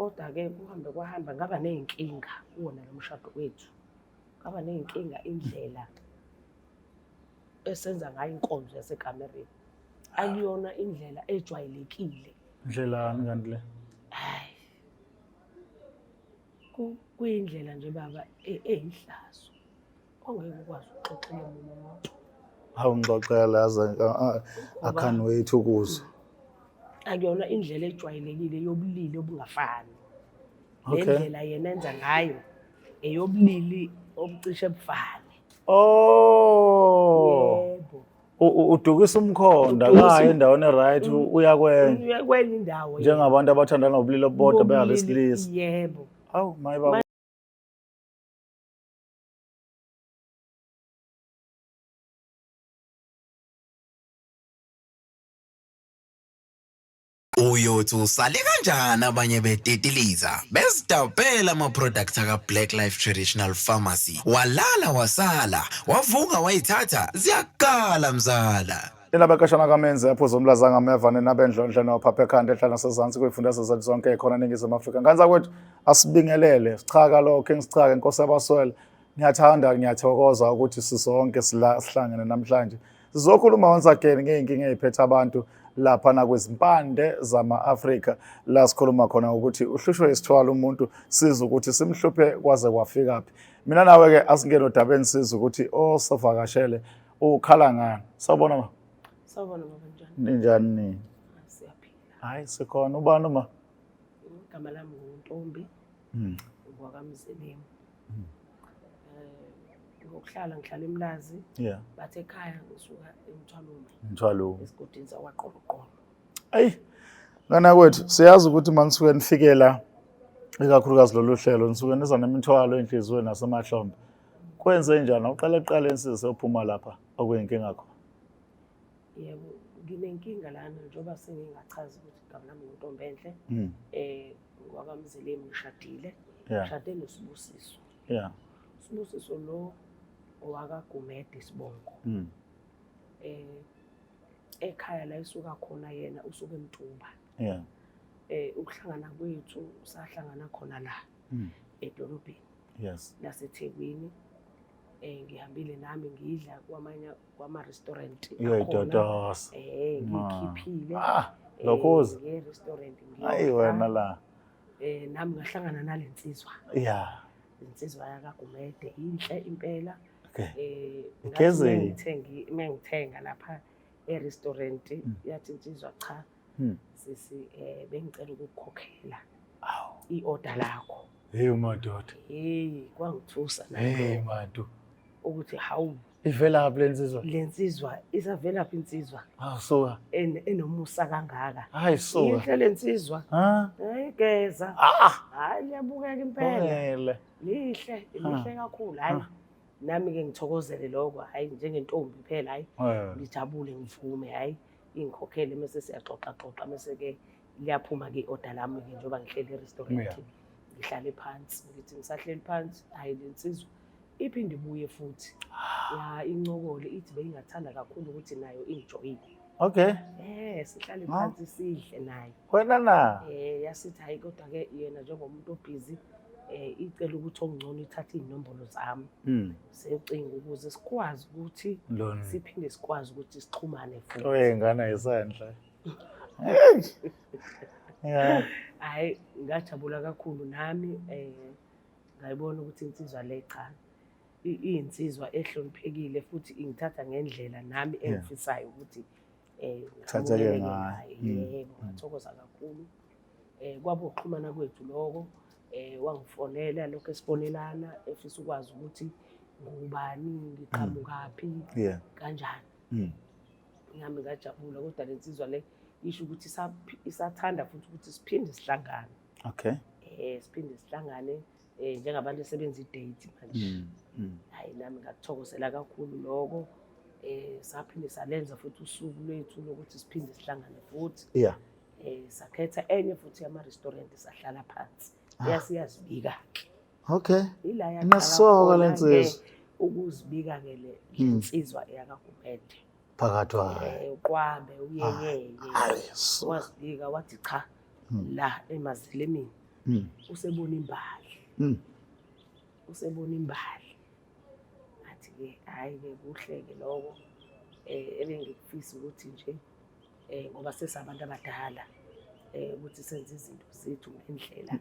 Kodwa-ke kuhambe kwahamba ngaba ney'nkinga kuwona lo mshado wethu. Ngaba ney'nkinga indlela esenza ngayo inkonzo yasekamereni. Akuyona indlela ejwayelekile. Ndlelani kanti le? Hayi. Kuyindlela nje baba eyihlazo. Ongeke ukwazi ukuxoxela omunye umuntu. Hawu ngixoxela yazi I can't wait ukuzwa. Akuyona indlela ejwayelekile yobulili obungafani. Le ndlela yena enza ngayo eyobulili obucishe bufane. Oh. Yebo. Udukisa umkhonda akayi endaweni e-right uya kwenye. Uya kwenye indawo. Njengabantu abathandana ngobulili obubodwa bengabesilisa. Yebo. Hawu maye baba. Uyothi usale kanjani abanye betitiliza bezidabhela ama-product aka-Black Life Traditional Pharmacy walala wasala wavuka wayithatha ziyakala mzala. Nina bekashana kamenzi aphuza umlaza ngameva nina bendlondle nophapha ekhanda ehlala nasezansi kuyifundazwe zethu zonke khona eNingizimu Afrika. Nganza kwethu asibingelele sichaka lo King Sichaka inkosi yabaswele. Ngiyathanda ngiyathokoza ukuthi sisonke sila sihlangene namhlanje. Sizokhuluma once again ngey'nkinga ey'phethe abantu lapha nakwizimpande zama-Afrika la sikhuluma khona ukuthi uhlushwe isithwalo umuntu siza ukuthi simhluphe kwaze kwafikaphi. Mina nawe-ke asingene odabeni siza ukuthi osovakashele ukhala ngani. Sawubona ma. Sawubona baba njani? Ninjani nini? Siyaphila. Hayi sikhona ubani uma? Igama lami nguNtombi. NgwakaMzelemu. Ngokuhlala ngihlala eMlazi. Bathe ekhaya ngisuka eMthwalume. Mthwalume. Esigodini sakwaQoloqolo. Ayi. Ngana kwethu siyazi ukuthi manisuke nifikela ikakhulukazi lolu hlelo nisuke niza nemithwalo enhliziyweni nasemahlombe. Kwenze njani? Uqala ekuqaleni size uphuma lapha okuyinkinga khona. Yebo, nginenkinga lana njengoba sengingachazi ukuthi igama lami nguNtombenhle. NgwakaMzelemu ngishadile. Ngishade noSibusiso. Sibusiso lo owakaGumede isibongo. Ekhaya la esuka khona yena usuke eMtuba. Ukuhlangana kwethu sahlangana khona la edolobheni. LaseThekwini. Ngihambile nami ngidla kwamanye kwama-restaurant Uyoyidodosa. Ngikhiphile. Lokhuza. Nge-restaurant ngiyodla. Ayi wena la. Nami ngahlangana nale nsizwa. Insizwa yakaGumede inhle impela. Igezile. Mengithenga lapha e-restaurant yathi insizwa cha sisi bengicela ukukukhokhela i-order lakho. Hey madoda. Hey kwangithusa nalokho. Hey madu. Ukuthi hawu. Ivelaphi le nsizwa? Le nsizwa isavelaphi insizwa? Hawu suka. Enomusa kangaka. Hayi suka. Inhle le nsizwa. Ha? Hayi geza. Ah. Hayi liyabukeka impela. Lihle, lihle kakhulu hayi. Nami ke ngithokozele lokho hayi njengentombi phela hayi. Ngijabule ngivume hayi ingikhokhele mase siyaxoxa xoxa mase ke liyaphuma ke i-order lami ke njengoba ngihleli e-restaurant. Ngihlale phansi ngithi ngisahleli phansi hayi le nsizwa iphinde ibuye futhi. Ya incokole ithi beyingathanda kakhulu ukuthi nayo ingijoyine. Sihlale phansi sidle nayo. Wena na? Yasithi hayi kodwa ke yena njengomuntu obhizi icela ukuthi okungcono ithathe iy'nombolo zami. Secinga ukuze sikwazi ukuthi siphinde sikwazi ukuthi sixhumane futhi. Oyingane isenhle. Hayi ngajabula kakhulu nami ngayibona ukuthi insizwa le cha iyinsizwa ehloniphekile futhi ingithatha ngendlela nami engifisayo ukuthi Thatheke ngayo. Yebo, ngathokoza kakhulu. Kwaba ukuxhumana kwethu lokho. Wangifonela lokho esifonelana efisa ukwazi ukuthi ngubani, ngiqhamukaphi, kanjani. Nami ngajabula kodwa le nsizwa le isho ukuthi isathanda futhi ukuthi siphinde sihlangane. Siphinde sihlangane njengabantu esebenza i-date manje. Hayi nami ngakuthokozela kakhulu lokho. Saphinde salenza futhi usuku lwethu lokuthi siphinde sihlangane futhi. Sakhetha enye futhi yama-restaurant sahlala phansi. Yasiyazibika ke. Ila yaqala Inesoka le khona ke nsizwa. ukuzibika ke le nsizwa eyakaGumede. Phakathi kwayo. Uqwabe uyeyeye. Hayi, so. Wazibika wathi cha la emazilemini. Usebona imbali. Usebona imbali. Ngathi-ke hhayi-ke kuhle-ke loko ebengikufisa ukuthi nje ngoba sesabantu abadala ukuthi senze izinto zethu ngendlela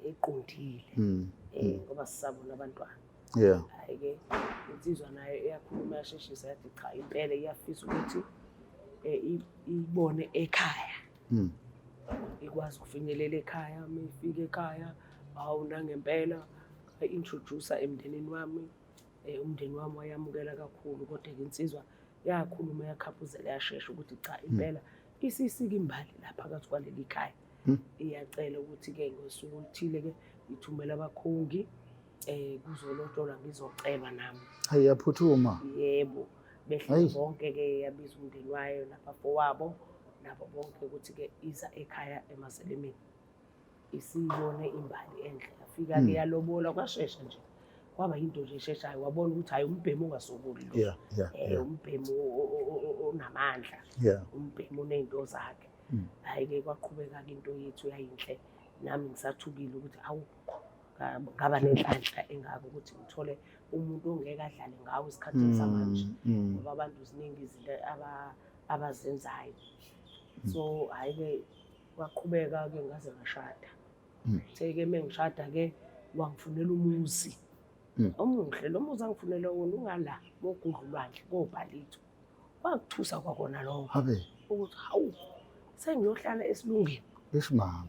eqondile ngoba sisabona abantwana. Hhayi-ke insizwa nayo iyakhuluma yasheshisa yathi cha impela iyafisa ukuthi ibone ekhaya. Ikwazi ukufinyelela ekhaya, uma ifika ekhaya, hawu nangempela introduce emndenini wami. Umndeni wami wayamukela kakhulu, kodwa-ke insizwa yakhuluma yakhaphuzela yashesha ukuthi cha impela isisika imbali la phakathi kwaleli khaya. Iyacela ukuthi-ke ngosuku oluthile-ke ithumele abakhongi kuzolotsholwa ngizocelwa nami. Hayi yaphuthuma. Yebo, behle bonke-ke yabiza umndeni wayo nabafowabo nabo bonke ukuthi-ke iza ekhaya emazelemeni. Isiyibone imbali enhle. Yafika-ke yalobola kwashesha nje. Kwaba yinto nje esheshayo, wabona ukuthi hayi umbhemu ongasokoli lo. Umbhemu onamandla. Umbhemu oney'nto zakhe. Hhayi-ke kwaqhubeka-ke into yethu yayinhle. Nami ngisathukile ukuthi awu ngaba nenhlanhla engaka ukuthi ngithole umuntu ongeke adlale ngawo esikhathini samanje. Ngoba abantu ziningi izinto abazenzayo. So hhayi-ke kwaqhubeka-ke ngaze ngashada. Uthe-ke uma ngishada-ke wangifunela umuzi. Omuhle, lo muzi angifunela wona ungala mogudla ulwandle kobhalitho. Kwakuthusa kwakona lokho. Habe. Ukuthi hawu sengiyohlala esilungeni. Eish mama.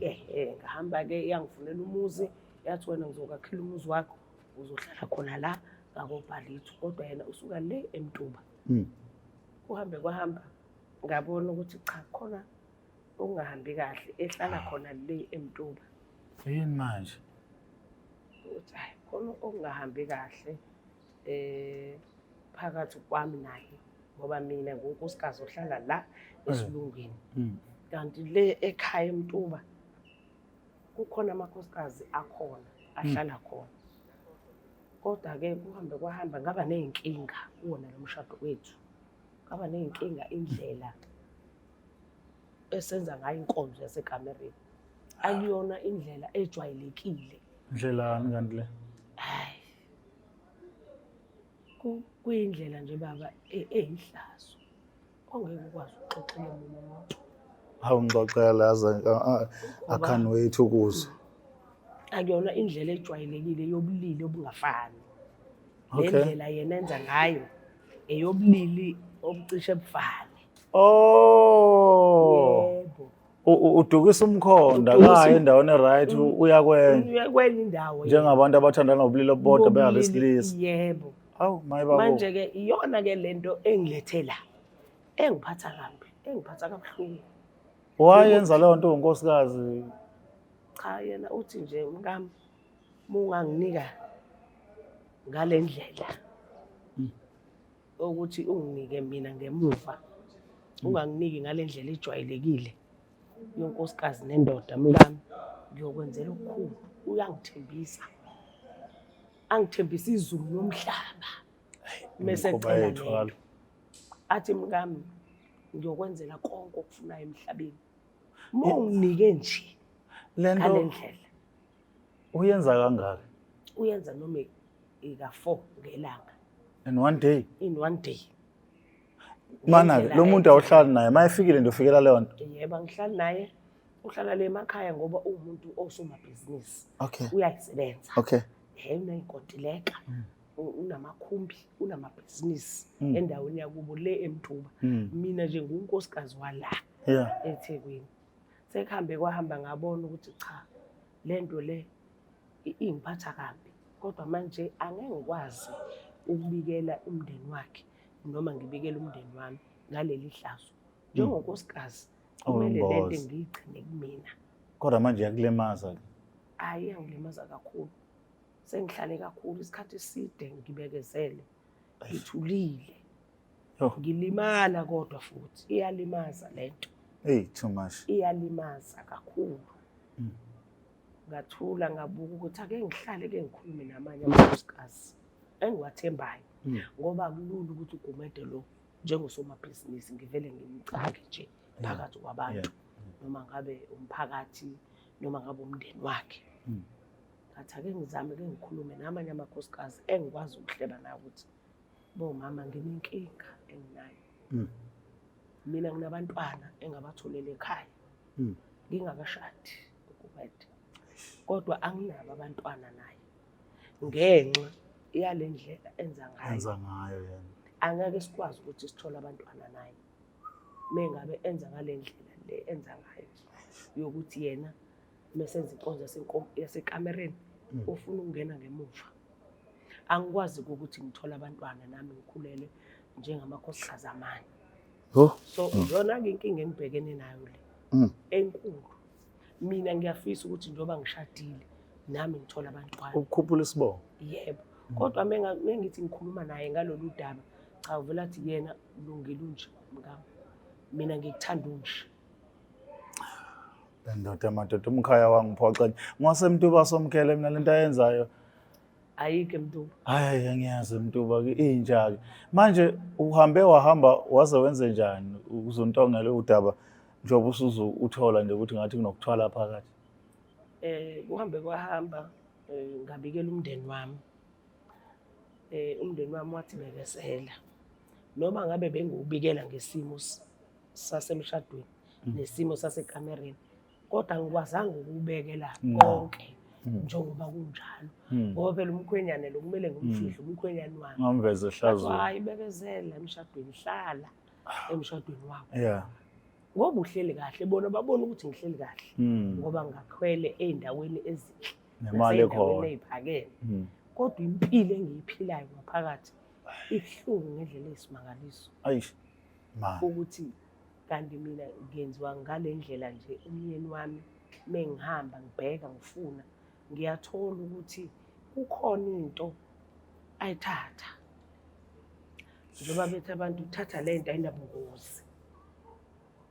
Ngahamba-ke yangifunela umuzi, yathi wena ngizokwakhela umuzi wakho, uzohlala khona la ngakobhalitho, kodwa yena usuka le eMtuba. Kuhambe kwahamba ngabona ukuthi cha khona okungahambi kahle, ehlala khona le eMtuba. Yini manje? Ukuthi hayi khona okungahambi kahle phakathi kwami naye, ngoba mina ngunkosikazi ohlala la esilungwini. Kanti le ekhaya eMtuba kukhona amakhosikazi akhona ahlala khona. Kodwa-ke kuhambe kwahamba ngaba ney'nkinga kuwona lo mshado wethu. Ngaba ney'nkinga indlela esenza ngayo inkonzo yasekamereni. Akuyona indlela ejwayelekile. Ndlelani kanti le? Hayi. Kuyindlela nje baba eyihlazo. Ongeke ukwazi ukuxoxela omunye umuntu. Hawu ngixoxela yazi I can't wait ukuzwa. Akuyona indlela ejwayelekile yobulili obungafani. Le ndlela yena enza ngayo eyobulili obucishe bufane. Oh. Yebo. Udukisa umkhonda la endaweni right uya kwenye. Uya kwenye indawo. Njengabantu abathandana ngobulili obubodwa bengabesilisa. Yebo. Hawu maye babo. Manje ke iyona ke lento engilethela engiphatha kambi, engiphatha kabuhlungu. Wayenza leyo nto unkosikazi? Cha yena uthi nje umkami munganginika ngale ndlela ukuthi unginike mina ngemuva, unganginiki ngale ndlela ejwayelekile yonkosikazi nendoda mkami, ngiyokwenzela okukhulu. Uyangithembisa, angithembisa izulu nomhlaba. Mese Imikhuba ecela yethu lento. kalo. Athi mkami ngiyokwenzela konke okufunayo emhlabeni. Uma unginike nje Lento ngale ndlela. Uyenza kangaka? Uyenza noma ika-4 ngelanga. In one day? In one day. Mana-ke lo muntu awuhlali naye, uma efikile nje ufikela leyo nto? Yebo, angihlali naye. Uhlala le emakhaya ngoba uwumuntu osomabhizinisi. Okay. Uyayisebenza. Okay. Uney'nkontileka, unamakhumbi, unamabhizinisi endaweni yakubo le eMtuba. Mina nje ngunkosikazi wala eThekwini. Sekuhambe kwahamba ngabona ukuthi cha lento le ingiphatha kabi, kodwa manje angeke ngikwazi ukubikela umndeni wakhe noma ngibikele umndeni wami ngaleli hlazo. Njengonkosikazi kumele lento Uyingozi. ngiyigcine kumina. Kodwa manje iyakulimaza ke. Hayi, iyangilimaza kakhulu. Sengihlale kakhulu isikhathi eside ngibekezele, ngithulile. Yo. Ngilimala kodwa futhi iyalimaza lento. Hey, too much. Iyalimaza kakhulu. Ngathula ngabuka ukuthi ake ngihlale ke ngikhulume namanye amakhosikazi engiwathembayo. Ngoba akulula ukuthi uGumede lo njengosomabhizinisi ngivele ngimcake nje phakathi kwabantu. Noma ngabe umphakathi Noma ngabe umndeni wakhe. Ngathi ake ngizame ke ngikhulume namanye amakhosikazi engikwazi ukuhleba nawo ukuthi bomama nginenkinga enginayo. Mina nginabantwana engabatholela ekhaya. Ngingakashadi ukuwed. Kodwa anginabo abantwana naye. Ngenxa yale ndlela enza ngayo. Enza ngayo yena. Angeke sikwazi ukuthi sithole abantwana naye. Mengabe enza ngale ndlela le enza ngayo yokuthi yena mesenza inkonzo yasekamereni ufuna ukungena ngemuva. Angikwazi ukuthi ngithole abantwana nami ngikhulele njengamakhosikazi amanye. So iyona-ke inkinga engibhekene nayo le enkulu. Mina ngiyafisa ukuthi njengoba ngishadile nami ngithole abantwana. Ukukhuphula isibongo. Yebo. Kodwa mengithi ngikhuluma naye ngalolu daba, cha uvela athi yena lungile unje mngami. Mina ngikuthanda unje. Ndoda madoda umkhaya wangiphoxa. NgwaseMtuba somkhele mina lento ayenzayo. Ayikho eMtuba. Hayi angiyazi eMtuba ke inja ke. Manje uhambe wahamba waze wenze njani uzontongela udaba njengoba usuzu uthola nje ukuthi ngathi kunokuthwala phakathi. Kuhambe kwahamba ngabikela umndeni wami. Umndeni wami wathi bekezela. Noma ngabe bengiwubikela ngesimo sasemshadweni nesimo sasekamereni, kodwa angikwazanga ukubekela konke njengoba kunjalo. Ngoba phela umkhwenyane lo kumele ngimfihle umkhwenyane wami. Ngamveze ehlazweni. Hayi bekezela emshadweni, hlala emshadweni wakho. Ngoba uhleli kahle, bona babona ukuthi ngihleli kahle. Ngoba ngakhwele ey'ndaweni ezinhle. Nemali ekhona. Ey'phakeme. Kodwa impilo engiyiphilayo ngaphakathi ibuhlungu ngendlela eyisimangaliso. Ayish. Ma. Ukuthi kanti mina ngenziwa ngale ndlela nje umyeni wami mengihamba ngibheka ngifuna ngiyathola ukuthi kukhona into ayithatha. Njengoba bethi abantu uthatha le nto ayinabungozi.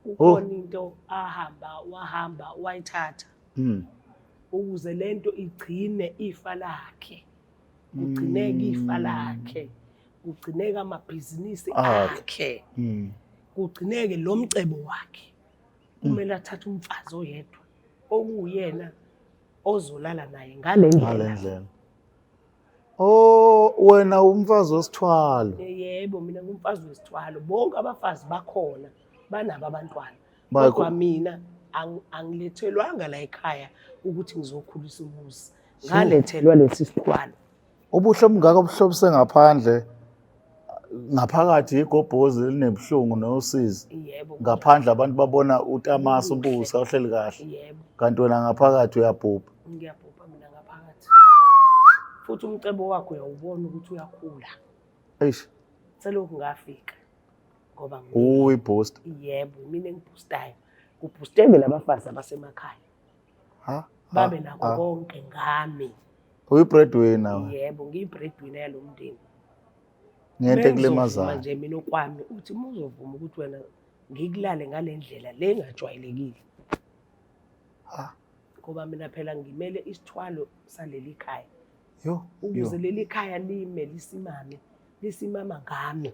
Kukhona into ahamba wahamba wayithatha. Ukuze lento igcine ifa lakhe. Kugcineke ifa lakhe. Kugcineke amabhizinisi akhe. Kugcineke lo mcebo wakhe. Kumele athathe umfazi oyedwa okuwuyena ozolala naye ngale ndlela. Oh, wena umfazi wesithwalo. Yebo, mina ngumfazi wesithwalo. Bonke abafazi bakhona banabo abantwana. Kodwa mina angilethelwanga la ekhaya ukuthi ngizokhulisa umuzi. Ngalethelwa lesi sithwalo. Ubuhle obungaka obuhlobise ngaphandle, ngaphakathi igobhozi elinebuhlungu nosizi. Yebo. Ngaphandle abantu babona utamasa ubusa uhleli kahle. Yebo. Kanti wena ngaphakathi uyabhubha. Ngiyabhubha mina ngaphakathi. Futhi umcebo wakho uyawubona ukuthi uyakhula. Eish. Selokhu ngafika. Ngoba uyi-boost. Yebo, mina engiboostayo. Kubhoosteke labafazi abasemakhaya. Ha? Babe nakho konke ngami. Uyi-breadwinner wena. Yebo, ngiyi-breadwinner yalo mndeni. Ngento ekulimazayo. Manje mina okwami uthi uma uzovuma ukuthi wena ngikulale ngale ndlela le engajwayelekile. Ha. Ngoba mina phela ngimele isithwalo saleli khaya. Yo. Ukuze leli khaya lime lisimame, lisimama ngami.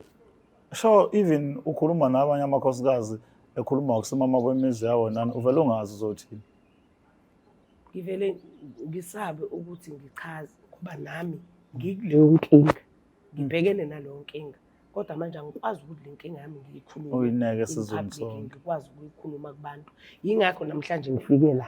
So even ukhuluma nabanye amakhosikazi ekhuluma ngokusimama kwemizi yawo nani uvele ungazi uzothini. Ngivele ngisabe ukuthi ngichaze ngoba nami ngikuleyo nkinga. Ngibhekene naleyo nkinga. Kodwa manje angikwazi ukuthi le nkinga yami ngiyikhulume. Uyineke in esizweni public, sonke. Ngikwazi ukuyikhuluma kubantu. Yingakho namhlanje ngifike la.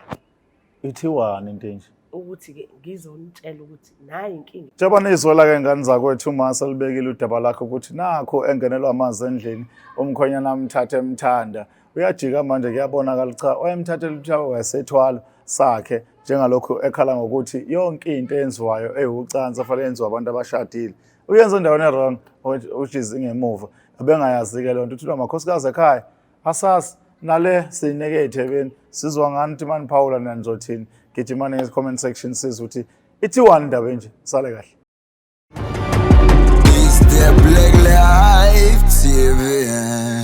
Ithiwani into enje? Ukuthi-ke ngizonitshela ukuthi nayi inkinga. Njengoba nizwela-ke ngane zakwethu uma selibekile udaba lakhe ukuthi nakho engenelwa amanzi endlini, umkhwenyana amthathe emthanda. Uyajika manje kuyabonakala cha wayemthathela ukuthi wayesethwalo sakhe njengalokhu ekhala ngokuthi yonke into eyenziwayo ewucansi afanele yenziwe abantu abashadile. Uyenza endaweni e-wrong which is ingemuva. Abengayazi-ke loo nto uthi amakhosikazi ekhaya asazi nale siyineke ey'thebeni sizwa ngani ukuthi maniphawula nina nizothini. Gijimani nge-comment section sizwe ukuthi ithiwani indaba enje. Sale kahle. It's the Black Life TV.